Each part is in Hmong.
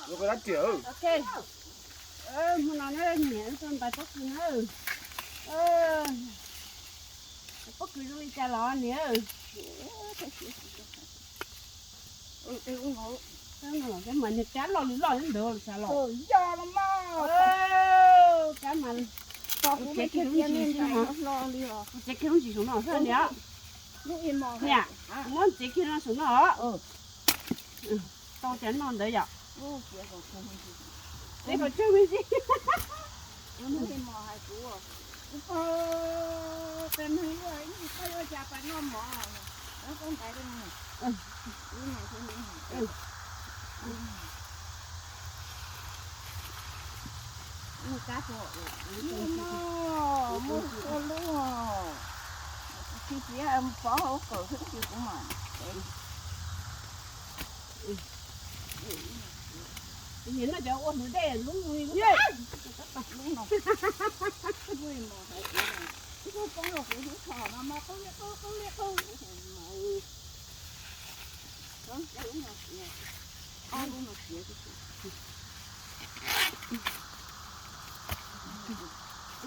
Ok, hmo no na niam tuaj ntais pob kws na. Pob kws zoo li cas los niam? Mas niag kab loj li loj ntawd los xav los. Kab mas kuv txiav kiag lub ntsis saum no xwb niam. Niam, muab txiav kiag no saum no os. Tau cov no ntawd yom. Txiav kom tsawg me ntsis. Muaj ua lub, tsis txiav pov hauv kawm xwb ces kuv mam. Niam no cov ua hlwv dej lub li lub.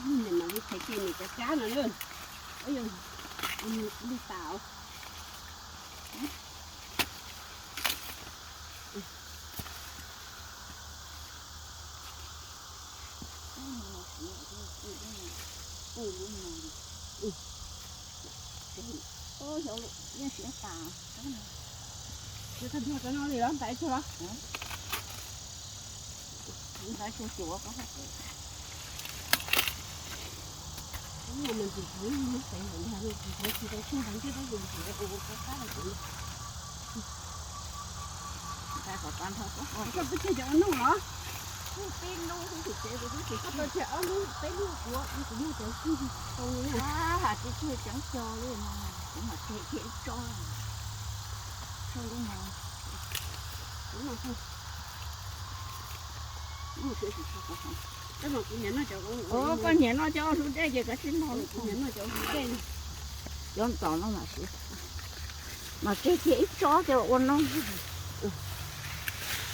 Niam mam li qhais kiag niam cov kab no na. Li tas. Tag nrho cov no li los ntais tsuag los? Ntais tsuag cuav. Ub, mas ntxim ntxim ntxim ntxim ntxim tsis tau tsuag ntawd thiab tab sis ntxim ua ua qab qab los kuv. Ntais kom tas nrho. Koj twb tseg cov ua noj los? Koj tau tseg ob lub peb lub kuv kuv muag cov tsis tau li na. Tsis tseg ceev co li no, kuv mam tseg kiag ib tsob. Koj niam noj cov hlub dej ces koj tsis noj, kuv niam noj cov hlub dej. Cov ntxos no mas siav, mas tseg kiag ib tsob cov ua noj.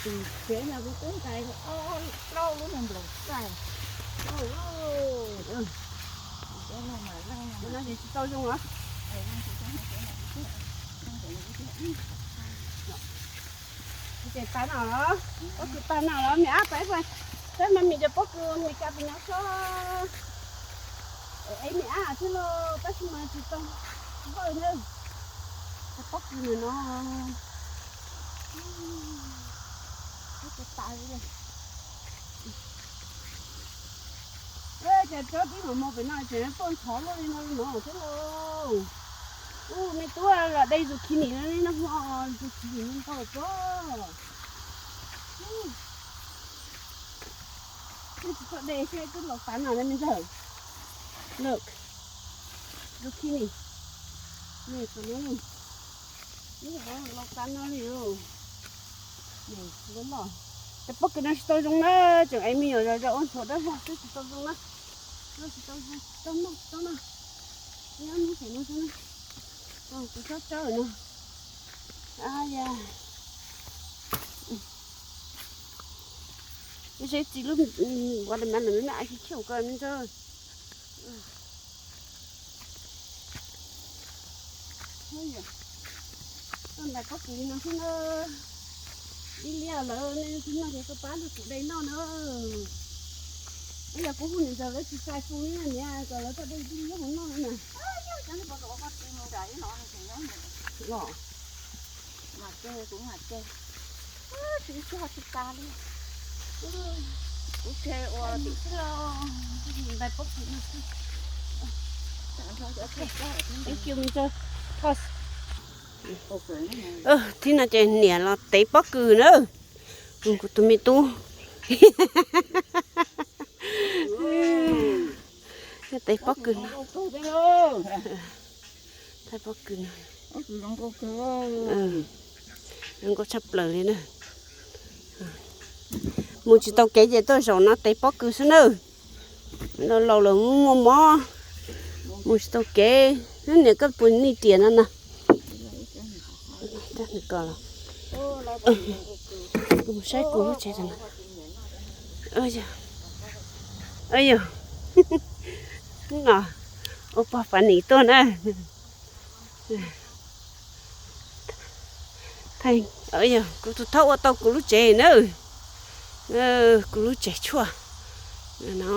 Tus tsev no kuv twb ntais plaub lub nplaum txaij. Tus no ces tsis tau zoo los? Ces tas no los? Pob kws tas no los me ab, peb mas me cov pob kws Amelikas pem no sob. Es me ab thiab los tab sis mas tsis tau vawj na. Cov pob kws ntawm no tas li. Ces tsob tib mam mus pem no ces tuaj ntxhov luaj li no li no thiab lauj. Ub, me tub, los de zucchini no li no hmo, zucchini ntau tsob. Twb tsis tau de thiab twb los tas no na me ntxawg. Look, zucchini. Los tas no li. Loj loj. Cov pob kws no tsis tau zoo na, tseem ev me nyuam zos zos ua ntxhuav dawb vog xwb tsis tau zoo na. No tsis tau zoo, tsis tau noj, tsis tau noj. Nyob hnub pem no xwb na. Kuv tsob tsawb no. Ab ya. Wb seb txi lub watermelon no na, ab, khiav ko me ntxawg. Tuaj ntais pob kws li no xwb na. Ib liab lawm, nej noj ces tuaj pab nrog kuv de noj na. Ib yog kuv hu niam ntxawg lawv tsis txais foo li na niam, kom lawv tuaj de ib liab mus noj na. Los. Mas ces kuv mas ces tsis tso tsis tas li. Kuv tseg ua tim xwb los ntais pob kws no xwb. Thank you me ntxawg. Thib no ces niam los tev pob kws na. Kuv tus me tub tev pob kws no. Thaij pob kws no. Zoo nkauj tshaj plaws li na. Mus tsis tau kev ces tuaj zaum no tev pob kws xwb na. Laus laus lawm muaj mob, mus tsis tau kev. Niam koj puas nij riam no na? Ko los. Saib kuv lub tsev. Yog, yog, no, ua pog Fab Nim tuaj na. Kuv tus thaub ua tau kuv lub tsev na. Kuv lub tsev tshuaj no,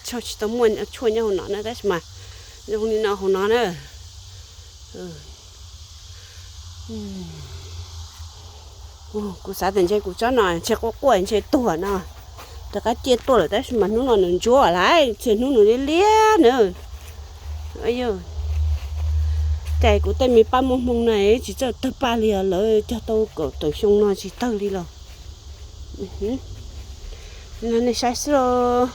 tsis tau muaj tshuaj nyob hauv no na, tab sis mas zoo li no hauv no na. Kuv xav tias ntshe kuv tsob no ntshe quaj quaj ntshe tuag no, rov qab ciaj tuaj lawm, tab sis mas hnub no nws ntsuab lawm, txhia hnub nws liab liab na. Cas kuv tej me paj muaj hmoo na tsis txawj tawg paj li os, lawv cog tau kaum tawm xyoo no tsis tawg li los. Nej saib xwb los.